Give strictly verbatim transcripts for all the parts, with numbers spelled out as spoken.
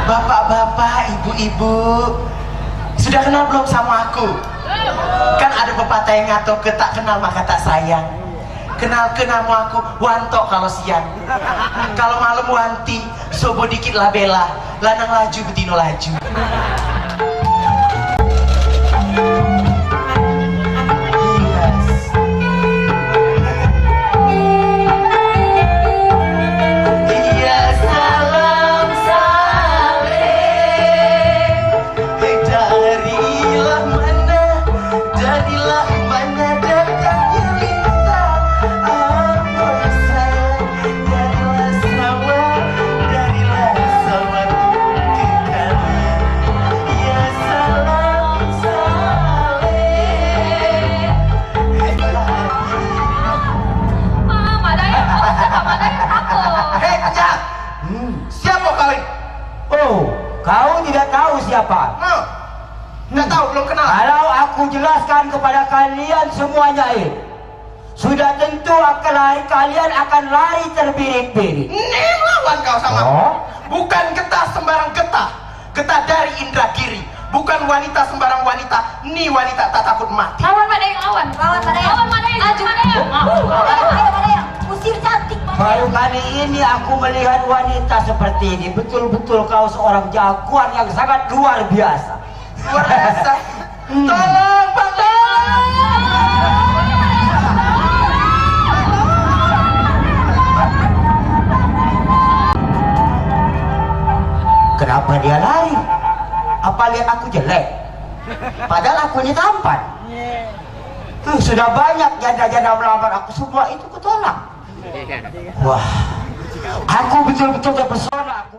Bapak-bapak, ibu-ibu, sudah kenal belum sama aku? Kan ada pepatah yang ngato ke tak kenal maka tak sayang. Kenal ke nama aku, Wanto kalau siang. Kalau malam Wanti, sobo dikit lah bela, lanang laju betino laju. Iya, salam saling. Darilah mana, darilah mana datangnya lintang. Apa sayang, darilah sawah, darilah sawah ke kanan. Ya salam saling. Mama, Mak Dayang, Mak Dayang, apa? Hei, Cak! Hmm. Siapa kau ini? Oh, kau tidak tahu siapa? Hah? Tidak tahu, belum kenal. Kalau aku jelaskan kepada kalian semuanya, eh, sudah tentu akan lari, kalian akan lari terbirit-birit. Ini melawan kau sama. Oh? Bukan getah sembarang getah. Getah dari Indragiri. Bukan wanita sembarang wanita. Ni wanita tak takut mati. Lawan, Mak Dayang, lawan. Lawan, Mak Dayang. Lawan, Mak Dayang. Lawan, Mak Dayang. Lawan, Mak Dayang. Usir cantik, Mak Dayang. Baru kali ini aku melihat wanita seperti ini. Betul-betul kau seorang jagoan yang sangat luar biasa. Luar biasa. Hmm. Tolong, Pak, tolong. Kenapa dia lari? Apa lihat aku jelek? Padahal aku ini tampan. Tuh, sudah banyak janda-janda melamar aku, semua itu kutolak. Wah, aku betul-betul terpesona. Aku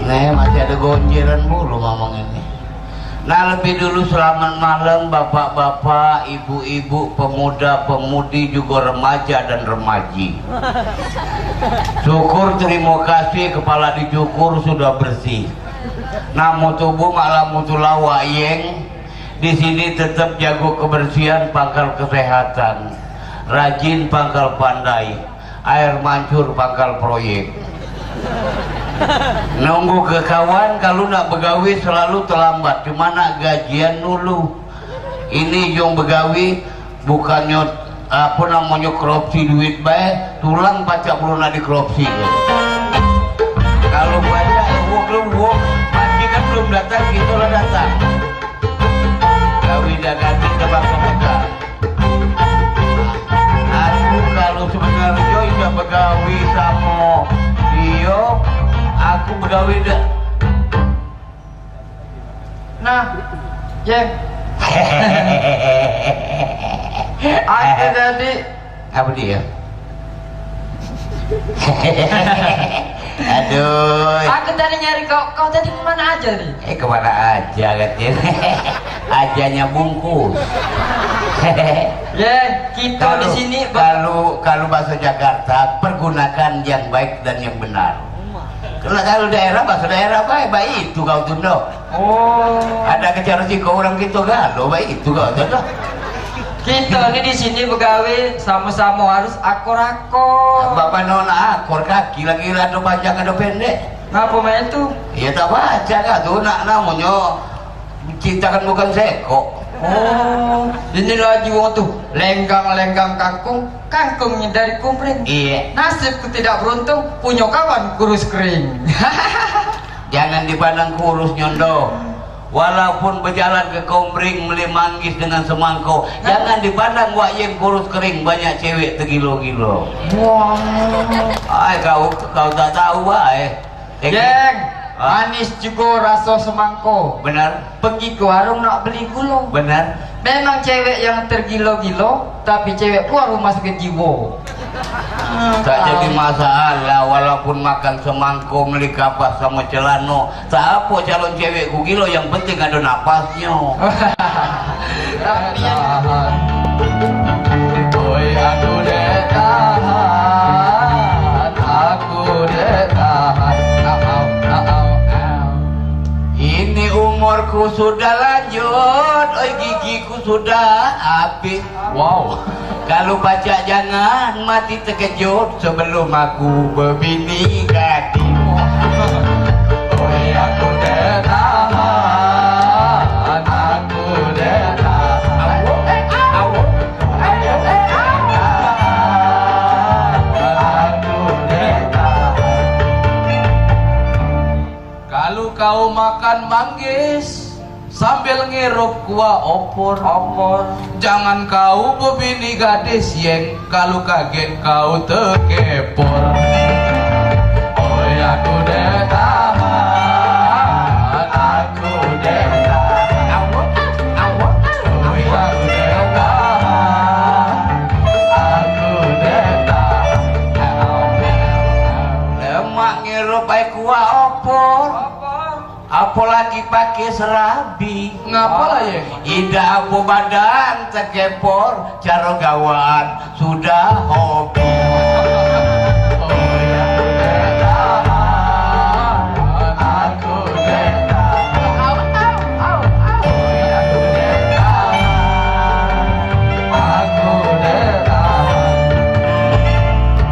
Nih, masih ada gonjeran mulu mamang ini. Nah, lebih dulu selamat malam, bapak-bapak, ibu-ibu, pemuda, pemudi, juga remaja dan remaji. Syukur, terima kasih, kepala dicukur sudah bersih. Namo tubuh maklum mutu lawak, yeng. Di sini tetap jago kebersihan, pangkal kesehatan. Rajin, pangkal pandai. Air mancur, pangkal proyek. Nunggu ke kawan, kalu nak begawe selalu terlambat. Cuma nak gajian dulu. Ini jong begawe, bukannya, apa namanya, korupsi duit bae, tulang pacak belum nak dikorupsi. Kalu pacak, lubuk-lubuk, pasti kan belum datang, kita lah datang. Gawe dah ganti tebak-tebakan. Aku kalu sebenarnyo idak begawe samo dio, aku begawe dak. Nah, Jeng. Aku tadi. Apa dia? Aduh. Aku tadi nyari kau, kau tadi kemana aja nih? Eh, kemana aja katanya? Ajanya bungkus. Ya, kita di sini, Bang. Kalau, kalau bahasa Jakarta, pergunakan yang baik dan yang benar. Kalau, kalau daerah, bahasa daerah baik, baik itu kau tundo. Oh. Ada kejar siko orang kita galo, baik itu kau tundo. Kita ni di sini begawe sama-sama harus akor-akor. Bapak nona akor kaki lagi rada panjang ada pendek. Ngapa main tu? Ya tak baca kah tu nak namonyo ciptakan bukan seko. Oh, ini laju wong tu lenggang-lenggang kangkung, kangkung dari kumpring. Iya. Nasibku tidak beruntung, punya kawan kurus kering. Jangan dipandang kurus nyondo. Walaupun bejalan ke Komering meli manggis dengan semangko, jangan dipandang wak yeng kurus kering, banyak cewek tegilo-gilo. Wah. Ai kau, kau tak tahu ai. Eh, Geng, ah. Manis juga rasa semangko. Benar. Pergi ke warung nak beli gula. Benar. Memang cewek yang tergilo-gilo, tapi cewek keluar rumah sakit jiwa. Tak jadi masalah, walaupun makan semangko, meli kapas sama celano. Tak apa calon cewek ku gilo, yang penting ada napasnyo. Tapi yang Oi, aku dek tahan, aku dek tahan. Au, au, au, au. Ini umurku Sudah lanjut, oi, gigiku sudah habis. Wow. Kalu pacak jangan mati tekejut sebelum aku bebini gadis. Oi, aku dak tahan, aku dak tahan. Au, au, au, au. Aku dak tahan. Kalu kau makan manggis sambil ngirup kuah opor, opor, jangan kau bebini gadis, Yeng, kalu kaget kau tekepor. Oi, aku dak tahan, aku dak tahan. Oi, aku dak tahan, aku dak tahan. Lemak ngirup ai kuah opor. Apolagi pake serabi. Ngapo lah, ye? Idak apo badan tekepor, caro gawean sudah hobi.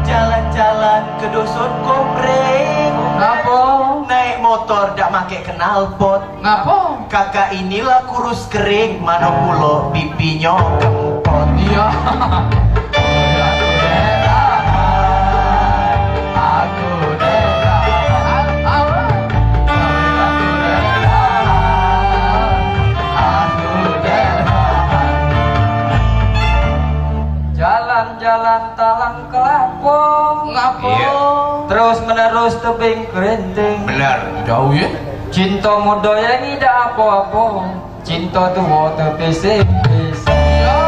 Jalan-jalan ke dusun Komering. Ngapo? Naik motor dak make knalpot. Ngapo? Kakak inilah kurus kering, mano pulo pipinyo kempot. Iyo. Jalan-jalan talang kelapo. Ngapo? Iyo. Terus menerus tebing kerinting. Bener. Jauh, ye? Cinto mudo yang idak apo-apo. Cinto tuo tepising-pising. Iyo.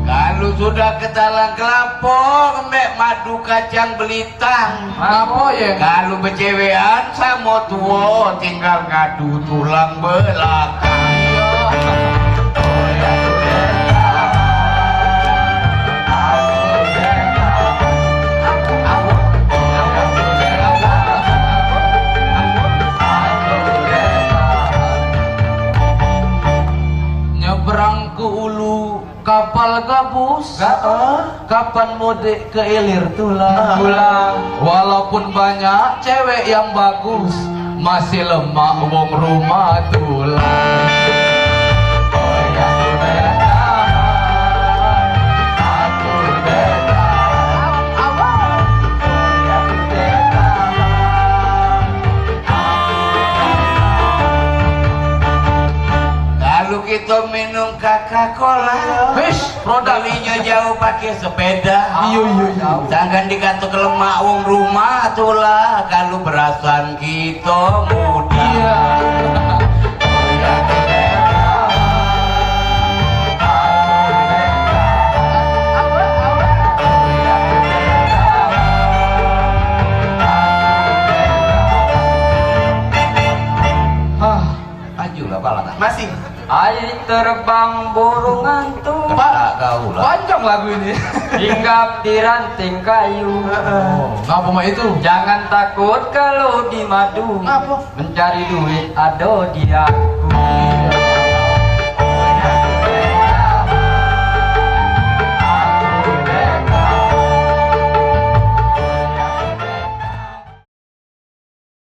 Kalu sudah ke talang kelapo, ngembek madu kacang beli Tang. Ngapo, ye? Kalu becewean samo tuo, tinggal ngadu tulang belakang. Nyeberang ke ulu kapal gabus. Heeh. Kapan mudik ke ilir tulang? Heeh. Tulang. Walaupun banyak cewek yang bagus, masih lemak wong rumah tulang. Kalu kito minum Coca-Cola. Wish. Produk. Belinyo jauh pake sepeda. Iyo, iyo, iyo. Sangkan dikato ke lemak wong rumah tulah, kalu berasan kito muda. Iyo. Hah. Ajulah, pala dah. Masih. Ai terbang burung antu. Tepak kau lah. Panjang lagu ini. Hinggap di ranting kayu. Heeh. Oh, ngapo mak itu? Jangan takut kalau di madu. Ngapo? Mencari duit ado di aku.